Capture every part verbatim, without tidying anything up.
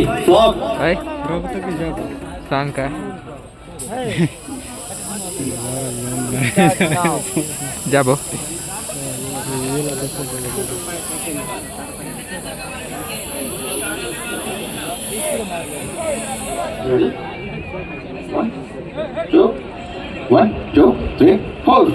Flop. भाई, song का जाबो। Ready? One, two, one, two, three, four.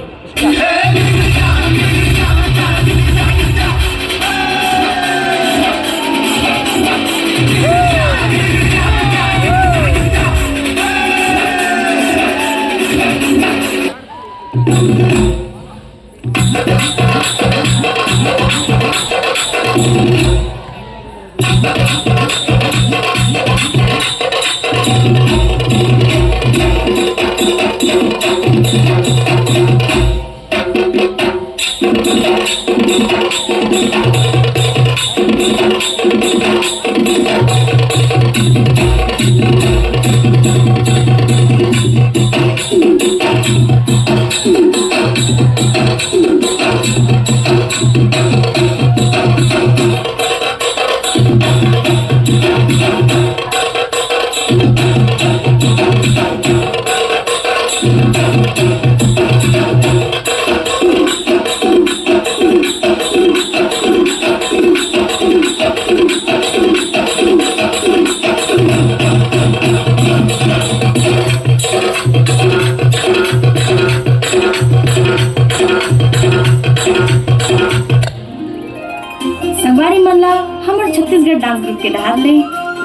संगवारी मन ला हमर छत्तीसगढ़ डांस ग्रुप के डहार ले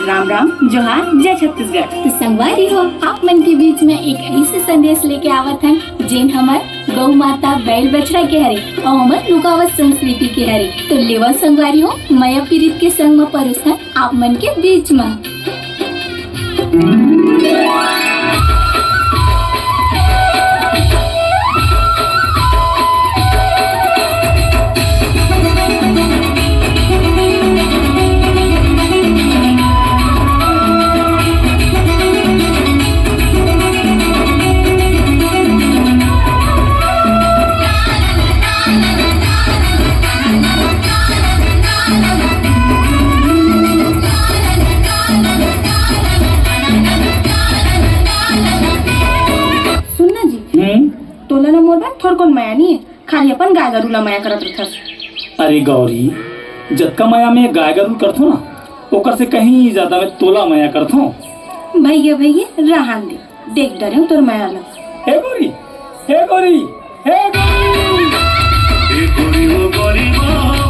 राम राम, जोहार, जय छत्तीसगढ़। तो संगवारी हो, आप मन के बीच में एक ऐसे संदेश लेके आवत हन, जेन हमर गौ माता, बैल बछड़ा के हरे अउ हमर लुकावत संस्कृति के हरे। तो लेवा संगवारी हो, मया पीरित के संग म परोसथन आप मन के बीच म। सुन ना जी, हम्म? तोला ना मोर बर थोरकोन मया नी हे, खाली अपन गाय गरू ला मया करत रथस। अरे गौरी, जतका मया मैं गाय गरू करथों ना, ओकर से कहीं ज्यादा मैं तोला मया करथों। भैया, भैया, रहन दे, देख डरेंव तोर मया ला। हे गौरी, हे गौरी, हे गौरी। ए गोरी वो गोरी वो,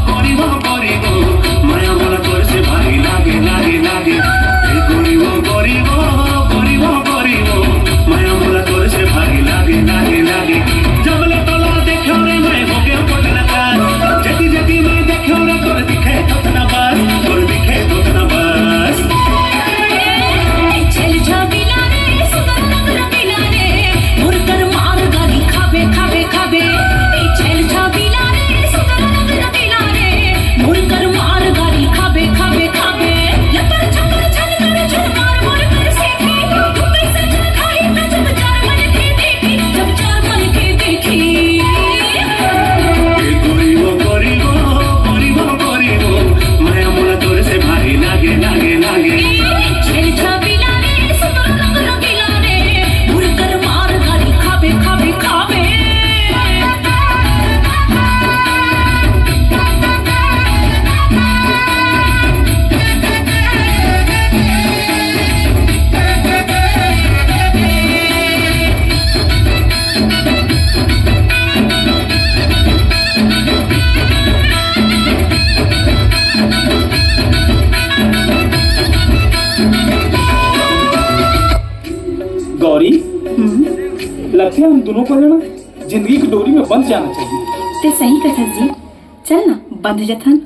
गोरी वो, गोरी वो, मया मोला तोर से भारी लागे, लागे, लागे। ए गोरी वो गोरी वो, गोरी वो, गोरी वो, मया मोला तोर से भारी लागे, लागे, लागे। जब ले तोला देखे रे मैं हो गया पटना का, जदी जदी मैं देखे रे तोर दिखे थोथना बस, तोर दिखे थोथना बस। छेल छबीला रे, सुंदर नगर पीला रे, मुरकर मार गारी खाबे, खाबे, खाबे। छेल छबीला रे, सुंदर नगर पीला रे, मुरकर मार गारी खाबे, खाबे, खाबे। लपर छपर छन कर छन मार मार कर सीखी, तू कैसे छन खाई मैं जब चार मन के देखी, जब चार मन के देखी। ए गोरी वो गोरी वो, गोरी वो गोरी वो, मया मोला तोर से भारी लागे, लागे, लागे। छेल छबीला रे, सुंदर नगर पीला रे, मुरकर मार गारी खाबे, खाबे, खाबे। गौरी, हम्म। लगथे हम दुनों को है ना, जिंदगी की डोरी में बंध जाना चाहिए। ते सही कथस जी, चल ना, बंध जथन।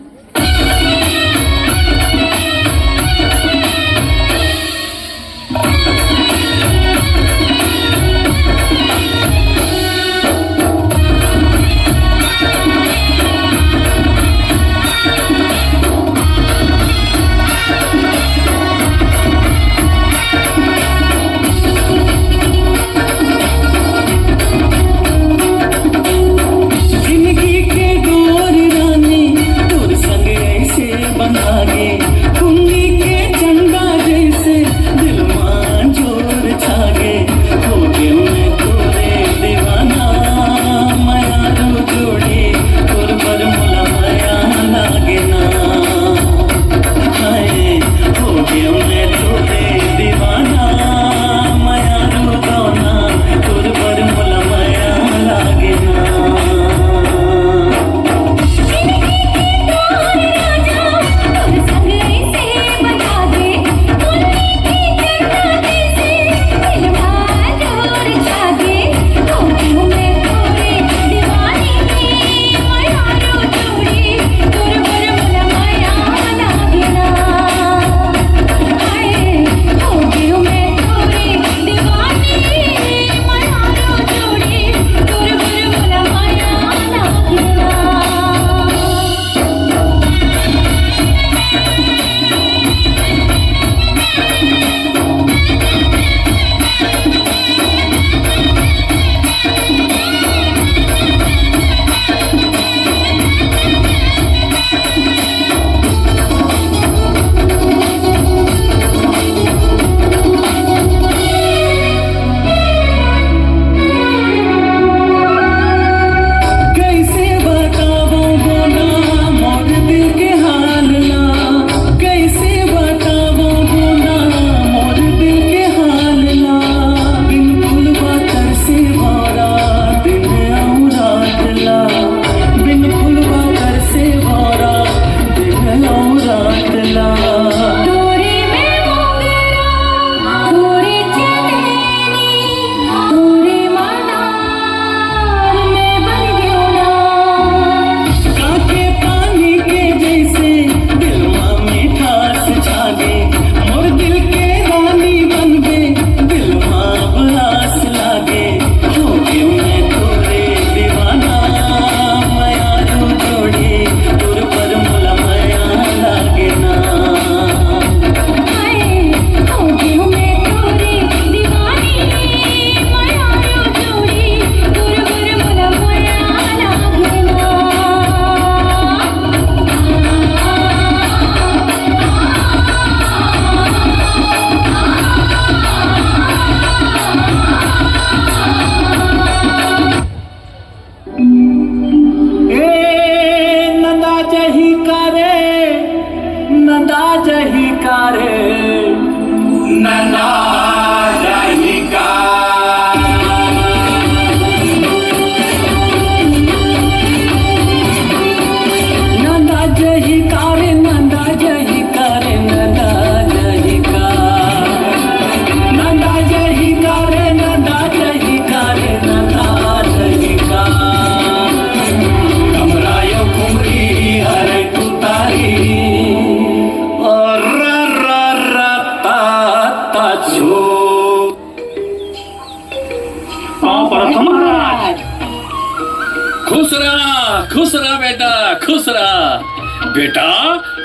खुश रह बेटा, खुश रह। बेटा,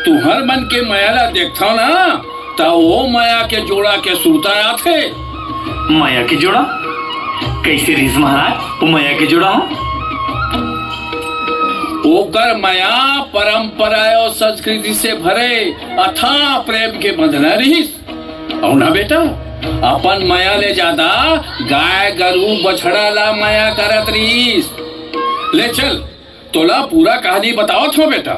तुहर मन के मया ला देखथव ना, त ओ मया के जोड़ा के सुरता आथे। मया के जोड़ा? कइसे रिहिस महाराज, ओ मया के जोड़ा ह? ओकर मया परंपरा अउ संस्कृति से भरे अथाह प्रेम के बंधना रिहिस। अउ ना बेटा, अपन मया ले जादा गाय गरू बछड़ा ला मया करत रिहिस। ले चल, तोला पूरा कहानी बतावत हंव बेटा।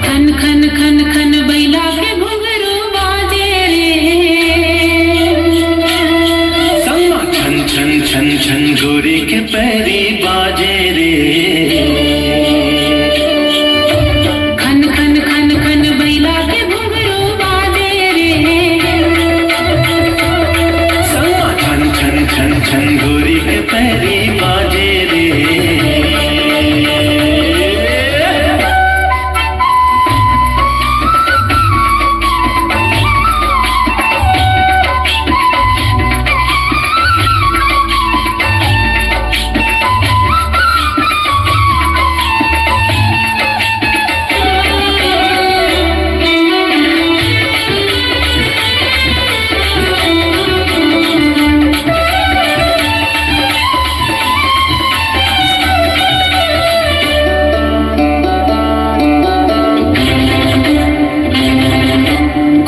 खन खन खन खन बैला के घुंघरू बाजे रे। सम्मा छन छन छन छन गोरी के पैरी बाजे रे। खन खन खन खन बैला के घुंघरू बाजे रे। सम्मा छन छन छन छन गोरी के पैरी बाजे रे।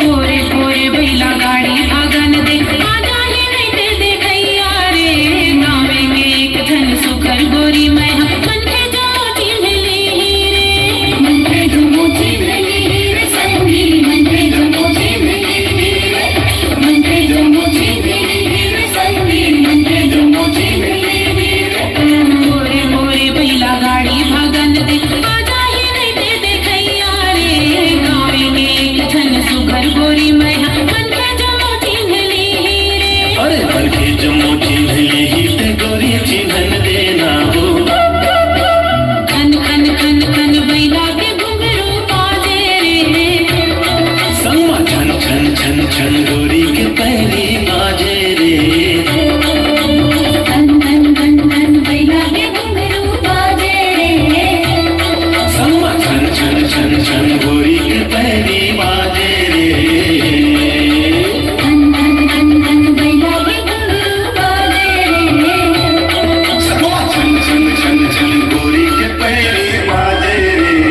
कोरे कोरे भैला गाड़ी भागन दे, आ जाही नहीं ते देखैया रे। गाँवे के एक झन सुघर गोरी मैं ह, मन के जो चिन्ह ली रे। मन के जो चिन्ह ली रे संगी, मन के जो चिन्ह ली रे। मन के जो चिन्ह ली रे संगी, मन के जो चिन्ह ली रे। कोरे कोरे भैला गाड़ी भागन दे, आ जाही नहीं ते देखैया रे। गाँवे के एक झन सुघर गोरी मैं ह, मन के जम्मो चिन्ह लीही रे। अरे मन के जम्मो चिन्ह लीही ते गोरी चिन्हन देना हो। खन खन खन खन बैला के घुंघरू बाजे रे। संगमा छन छन छन छन गोरी के पैरी बाजे रे। खन खन खन खन बैला के घुंघरू बाजे रे। संगमा छन छन छन छन गोरी के पैरी बाजे रे। खन खन खन खन बैला के घुंघरू बाजे रे। संगमा छन छन छन छन गोरी के पैरी बाजे रे।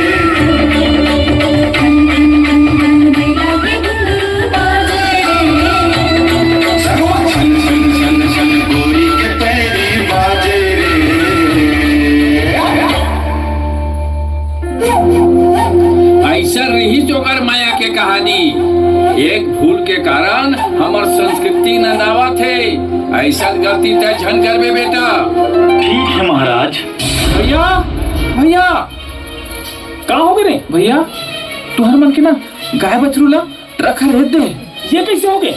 खन खन खन खन बैला के घुंघरू बाजे रे। संगमा छन छन छन छन गोरी के पैरी बाजे रे। अइसन रिहिस ओकर मया के कहानी। एक भूल के कारण हमर संस्कृति नंदावत हे। अइसन गलती तैं झन करबे बेटा। ठीक हे महाराज। भैया, भैया, का होगे रे? भैया, तुहर मन के ना गाय बछरू ला ट्रक हर रेत दे। ये कइसे होगे?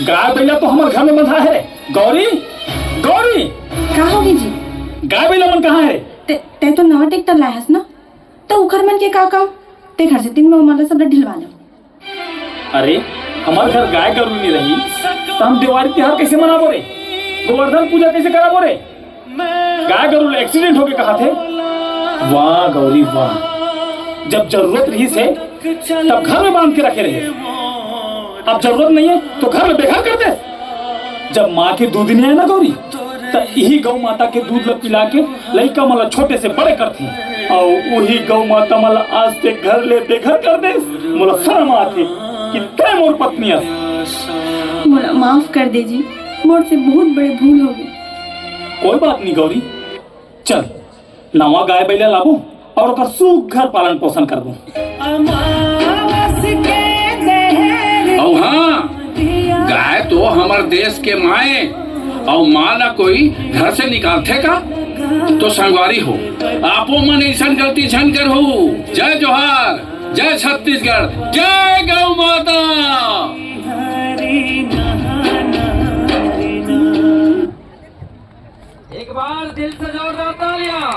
गाय बइला तो हमर घर में बंधा हे रे। गौरी, गौरी! का होगे जी? गाय बइला मन कहाँ हे रे? तैं, तैं तो नवा ट्रैक्टर लाय हस ना, त उखर मन के का काम? तैं घर से दिन में ओमन ला सब ला ढिलवा ले। अरे, हमर घर गाय गरू नइ रही, त हम देवारी तिहार कइसे मनाबो रे? गोवर्धन पूजा कइसे कराबो रे? गाय गरू ला accident होगे कहाथे। वाह गौरी वाह, जब जरूरत रहिस हे, तब घर में बांध के रखे रहे। अब जरूरत नइ हे, त घर में बेघर कर दे। जब माँ के दूध नइ आय ना गौरी, त इही गौ माता के दूध ला पिला के लइका मन ला छोटे से बड़े करथे। अउ उही गौ माता मन ला आज तैं घर ले बेघर कर देस। मोला शरम आथे कि तैं मोर पत्नी अस। मोला माफ कर दे जी, मोर से बहुत बड़े भूल होगे। कोई बात नहीं गौरी, चल नवा गाय बइला लाबो अउ ओकर सुघर पालन पोषण करबो। अउ हाँ, गाय तो हमर देश के माय, अउ माँ ला कोई घर से निकालथे का? तो संगवारी हो, आपो मन अइसन गलती झन करहू। जय जोहार, जय छत्तीसगढ़, जय गौ माता। एक बार दिल से जोरदार तालियां।